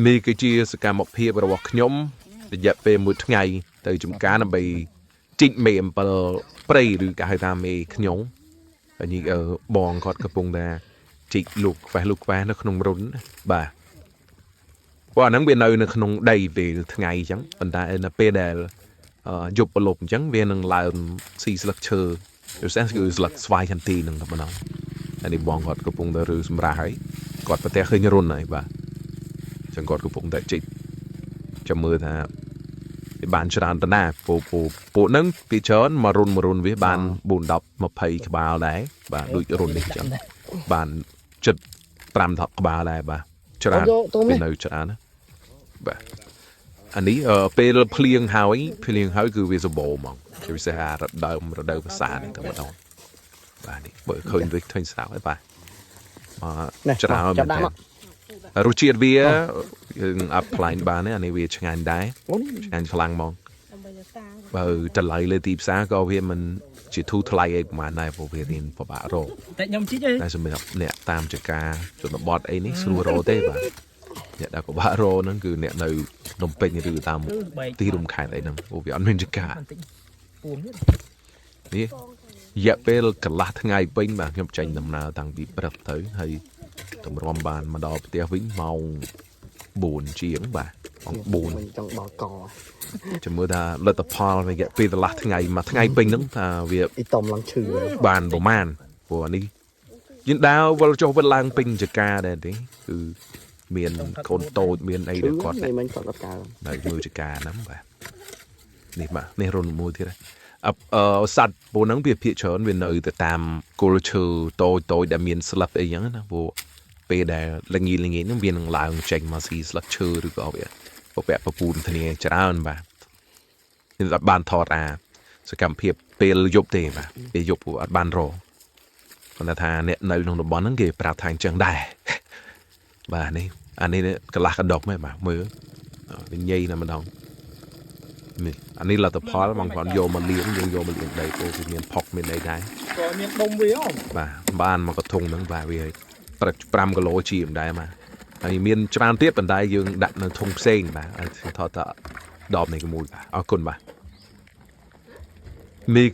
នេះគឺជាសកម្មភាពរបស់ខ្ញុំរយៈពេលមួយថ្ងៃទៅចំការដើម្បីជីកមេអំពិលព្រៃឬក៏ហៅថាមេខ្ញងហើយនេះបងគាត់កំពុងតែជីកលូកខ្វេះលូកខ្វេះនៅក្នុងរុនណាបាទព្រោះអាហ្នឹងវានៅក្នុងដីពេលថ្ងៃអញ្ចឹងប៉ុន្តែនៅពេលដែលយប់ប្រលប់អញ្ចឹងវានឹងឡើងស៊ីស្លឹកឈើពិសេសគឺស្លឹកស្វាយចន្ទីហ្នឹងតែប៉ុណ្ណោះហើយនេះបងគាត់កំពុងតែរើសម្រាស់ហើយគាត់ប្រទះឃើញរុនហើយបាទ ចឹងគាត់កំពុងតែជីកចាំមើលថាវាបានច្រើនតណាពូពូពួកហ្នឹងពីច្រើនមករុនមករុនវាបាន4 10 20ក្បាលដែរបាទដូចរុននេះចឹងបានចិត្ត5 10ក្បាលដែរបាទច្រើនវានៅច្រើនណាបាទអានេះពេលភ្លៀងហើយភ្លៀងហើយគឺវាសម្បូរហ្មងជាពិសេសអារដូវរដូវវស្សានេះតែម្ដងបាទនេះបើឃើញវាឃើញស្រាប់ហើយបាទមកច្រើនមែនទែន រសជាតិវាយើងអត់ផ្លែងបានទេអានេះវាឆ្ងាញ់ដែរឆ្ងាញ់ខ្លាំងហ្មងបើតម្លៃលើទីផ្សារក៏វាមិនជាធូរថ្លៃអីប្រហែលដែរព្រោះវារៀនពិបាករក តែខ្ញុំជីកអី តែសម្រាប់អ្នកតាមចការជនបទអីនេះស្រួលរកទេបាទអ្នកដែលពិបាករកហ្នឹងគឺអ្នកនៅភ្នំពេញឬតាម បែក ទីរួមខេត្តអីហ្នឹងព្រោះវាអត់មានចការ បន្តិចពួងទៀត នេះរយៈពេលកន្លះថ្ងៃពេញបាទខ្ញុំចេញដំណើរតាំងពីព្រឹកទៅហើយតម្រាំបានមកដល់ផ្ទះវិញម៉ោង4ជាងបាទម៉ោង4 មិនចង់ដល់ក ចាំមើលថាលទ្ធផលរយៈពេលកន្លះថ្ងៃមួយថ្ងៃពេញហ្នឹងថាវា អ៊ីតុំឡើងឈឺហើយ បានប្រមាណព្រោះអានេះយើងដើរវិលចុះវិលឡើងពេញចការដែរទេគឺមានកូនតូចមានអី ឈឺ ដែលគាត់ នេះមិនគាត់អត់កើ នៅមើលចការហ្នឹងបាទនេះបាទនេះរុនមួយទៀតហើយអឺអឺសត្វពួកហ្នឹងវាភាគច្រើនវានៅទៅតាមគល់ឈើតូចតូចដែលមានស្លឹកអីចឹងណាព្រោះពេលដែលល្ងាចល្ងាចហ្នឹងវានឹងឡើងចេញមកស៊ីស្លឹកឈើឬក៏វាពពាក់ពពូនគ្នាច្រើនបាទ ខ្ញុំអត់បានថតអាសកម្មភាពពេលយប់ទេបាទពេលយប់ពួកអត់បានរកគាត់ថាអ្នកនៅក្នុងតំបន់ហ្នឹងគេប្រាប់ថាអញ្ចឹងដែរបាទនេះអានេះកន្លះកដុកមែនបាទមើលវាញ៉ៃណាស់ម្ដងនេះអានេះលទ្ធផលបងប្អូនយកមកលាងយើងយកមកលាងដីពោវាមានផុកមានអីដែរ ក៏មានដុំវាហ៎ បាទបានមកកធុងហ្នឹងបាទវាប្រឹក5គីឡូជាងដែរបាទហើយមានច្រើនទៀតប៉ុន្តែយើងដាក់នៅធុងផ្សេងបាទឲ្យថតថាដបនេះក៏មួយបាទអរគុណបាទនេះ